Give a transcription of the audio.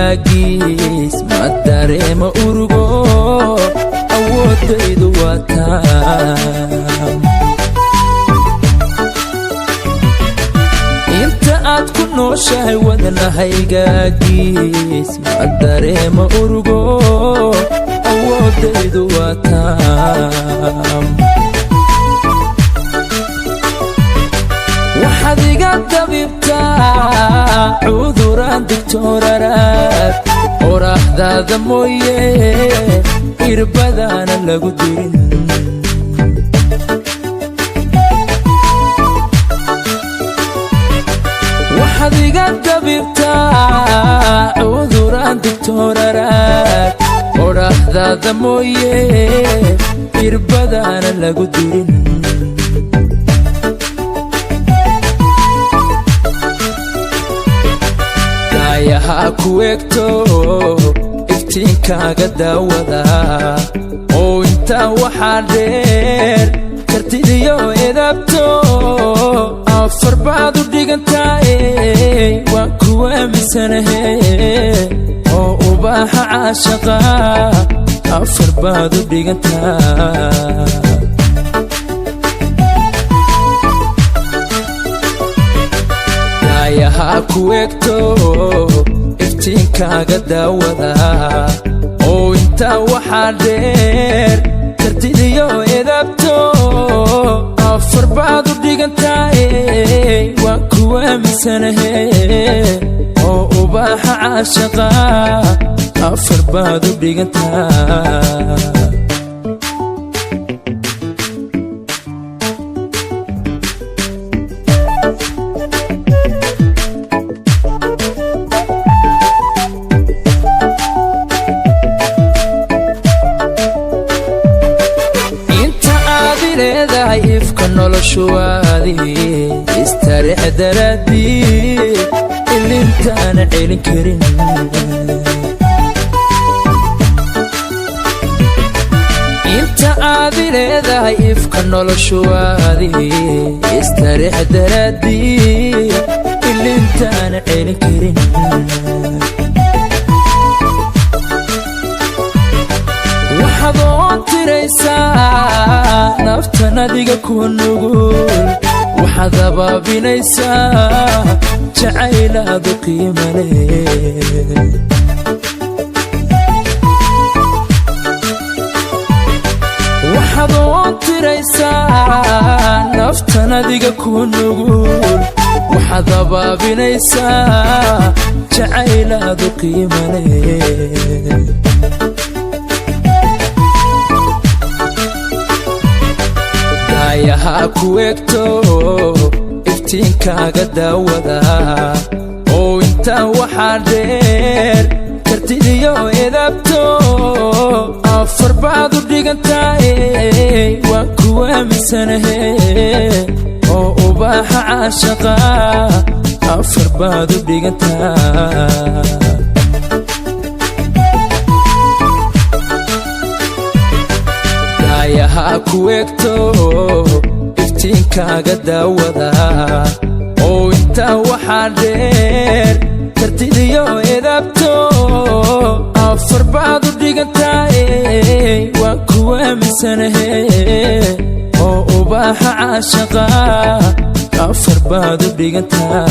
Wadnahaygagiis ma dareemo urugo, awoodaydu waa taam. Inta aad ku nooshahay wadnahaygagiis ma dareemo urugo, awoodaydu waa taam. Waxaad iga dabibtaa cuduraan digtooraraad, oraahdaada mooye irbadaana lagu dirin. Waxaad iga dabibtaa cuduraan digtooraraad, oraahdaada mooye irbadaana lagu dirin. Daayaha ku egto, iftiinkaaga daawada, oo intaa waxaa dheer kartidiyo edabto. Afar baad u dhigantaaye, waan ku aaminsanahe, oo ubaaxa caashaqa afar baad u dhigantaa. Daayaha ku egto, iftiinkaaga daawada, oo intaa waxaa dheer kartidiyo edabto. Afar baad u dhigantaaye, waan ku aaminsanahe, oo ubaaxa caashaqa afar baad u dhigantaa. Inta aad leedahay ifka noloshuwaadii istarix daraadii, ilintaana celin karin. Inta aad leedahay ifka noloshuwaadii istarix daraadii, ilintaana celin karin. Waxaad oon tiraysaa naftan adiga ku nugul, waxaad abaabinaysaa jacaylaadu qiima leh. Waxaad oon tiraysaa naftan adiga ku nugul, waxaad abaabinaysaa jacaylaadu qiima leh. Daayaha ku egto, iftiinkaaga daawada, oo intaa waxaa dheer kartidiyo edabto. Afar baad u dhigantaaye, waan ku aaminsanahe, oo ubaaxa caashaqa afar baad u dhigantaa. Daayaha ku egto, iftiinkaaga daawada, oo intaa waxaa dheer kartidiyo edabto. Afar baad u dhigantaaye, waan ku aaminsanahe, oo ubaaxa caashaqa afar baad u dhigantaa.